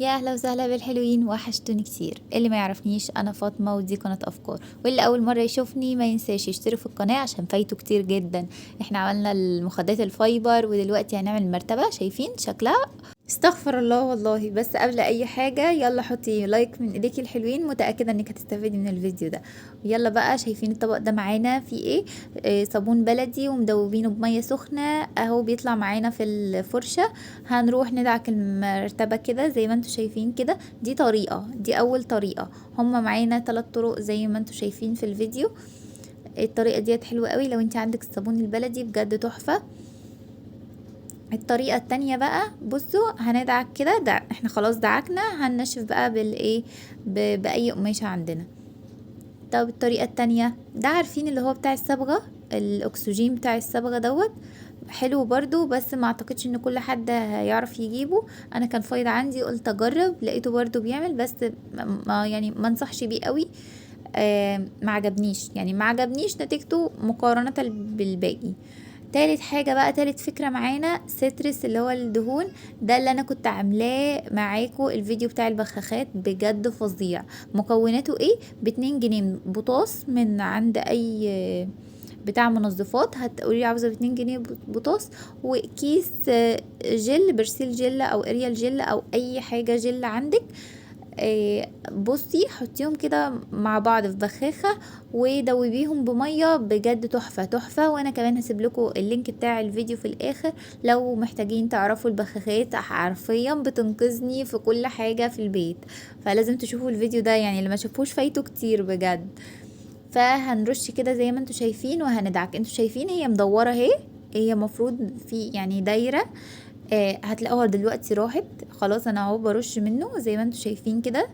يا اهلا وسهلا بالحلوين، وحشتوني كتير. اللي ما يعرفنيش انا فاطمة ودي قناة افكار، واللي اول مرة يشوفني ما ينساش يشترك في القناة عشان فايته كتير جدا. احنا عملنا المخدات ال fiber ودلوقتي هنعمل مرتبه، شايفين شكلها؟ استغفر الله والله. بس قبل اي حاجة يلا حطي like من ايديكي الحلوين، متاكدة انك هتستفيدي من الفيديو ده. يلا بقى، شايفين الطبق ده معانا فيه ايه؟ صابون بلدي ومدوبينه بميه سخنة اهو، بيطلع معانا في الفرشة. هنروح ندعك المرتبة كده زي ما انتم شايفين كده. دي طريقه، دي اول طريقه، هما معانا 3 طرق زي ما انتم شايفين في الفيديو. الطريقة ديت حلوة قوي لو انت عندك الصابون البلدي، بجد تحفة. الطريقة التانية بقى، بصوا هندعك كده، احنا خلاص دعكنا، هننشف بقى بالايه، باي قماشة عندنا. طب الطريقة التانية ده عارفين اللي هو بتاع الصبغة، الاكسجين بتاع الصبغة دوت، حلو برضو بس ما اعتقدش ان كل حد هيعرف يجيبه. انا كان فايض عندي قلت اجرب، لقيته برضو بيعمل، بس ما انصحش بيه قوي. ما عجبنيش، يعني ما عجبنيش نتيجته مقارنة بالباقي. تالت حاجة بقى، تالت فكرة معانا سترس اللي هو الدهون ده، اللي انا كنت عاملاه معاكو الفيديو بتاع البخاخات، بجد فظيع. مكوناته ايه؟ ب2 جنيه بطاس من عند اي بتاع منظفات، هتقولي عاوزة ب2 جنيه بطاس، وكيس جل، برسيل جل او اريال جل او اي حاجة جل عندك. بصي حطيهم كده مع بعض في بخاخة ودوبيهم بمية، بجد تحفة تحفة. وانا كمان هسيب لكم ال link بتاع الفيديو في الاخر لو محتاجين تعرفوا البخاخات، حرفيا بتنقذني في كل حاجة في البيت، فلازم تشوفوا الفيديو ده، اللي ما شافوش فايته كتير بجد. فهنرش كده زي ما انتوا شايفين وهندعك. انتوا شايفين هي مدورة اهي، هي مفروض في دايرة، هتلاقوها دلوقتي راحت خلاص. انا اهو برش منه زي ما انتوا شايفين كده،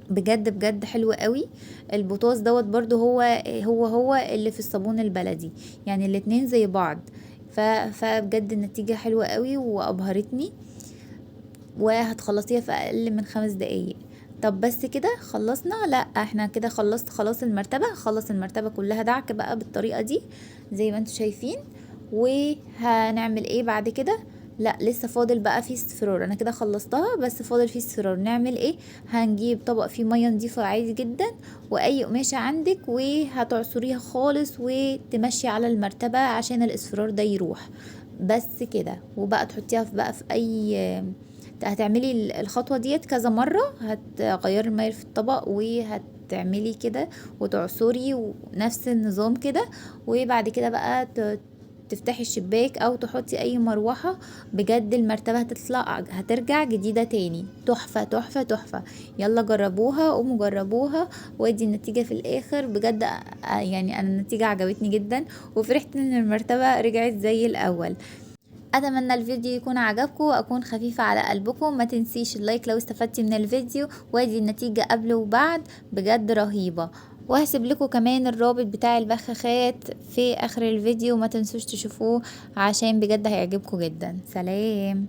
بجد بجد حلو قوي. البطاس دوت برضو هو اللي في الصابون البلدي، الاتنين زي بعض. فبجد النتيجة حلوة قوي وابهرتني، وهتخلصيها في اقل من 5 دقايق. طب بس كده خلصنا؟ لا احنا كده خلصت خلاص المرتبة، خلص المرتبة كلها دعك بقى بالطريقة دي زي ما انتوا شايفين. وهنعمل ايه بعد كده؟ لا لسه فاضل بقى فيه اصفرار، انا كده خلصتها بس فاضل فيه اصفرار. نعمل ايه؟ هنجيب طبق فيه مية نضيفه عادي جدا واي قماشة عندك، وهتعصريها خالص وتمشي على المرتبة عشان الاصفرار ده يروح، بس كده. وبقى تحطيها في بقى في اي، هتعملي الخطوة ديت كذا مرة، هتغيري المية في الطبق وهتعملي كده وتعصري ونفس النظام كده. وبعد كده بقى تفتحي الشباك او تحطي اي مروحة، بجد المرتبة هترجع جديدة تاني، تحفة تحفة تحفة. يلا جربوها، قوموا جربوها، وادي النتيجة في الاخر. بجد انا النتيجة عجبتني جدا وفرحت ان المرتبة رجعت زي الاول. اتمنى الفيديو يكون عجبكم واكون خفيفة على قلبكم. ما تنسيش اللايك لو استفدتي من الفيديو، وادي النتيجة قبل وبعد بجد رهيبة. وهسيب لكم كمان الرابط بتاع البخاخات في اخر الفيديو، ما تنسوش تشوفوه عشان بجد هيعجبكم جدا. سلام.